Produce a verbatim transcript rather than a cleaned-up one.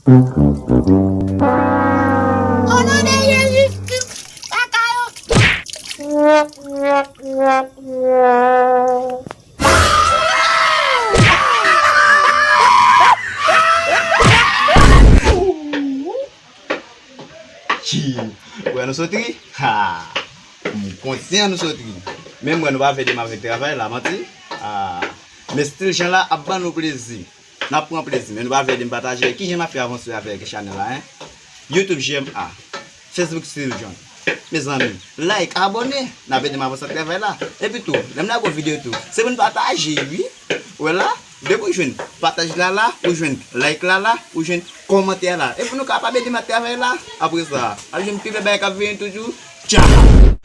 O non de Jezi Kris, kaka yo. Chi. Ou wè nou sot ri? Ha! M konsyan nou sot ri. Men m wè nou pa vle di m avèk travay la, manti? Ha! Men stil jan la ap ban nou plezi. N ap pran plezi, men nou pa vle di m pataje. Kijan n ap fè avanse avèk chanèl la, en? YouTube J M A, Facebook Steve John. Mezanmi, like, abòne, n ap ede m avanse ak travay la. Epi tou, lè m lage yon videyo tou, se pou n pataje, wi. Ou wè la, depi w jwenn pataj la la, ou jwenn like la la, ou jwenn kòmantè la. Epi nou kapab ede m ak travay la. Apre sa, n ap jwenn pi bèl bagay k ap vini toujou. Tchao!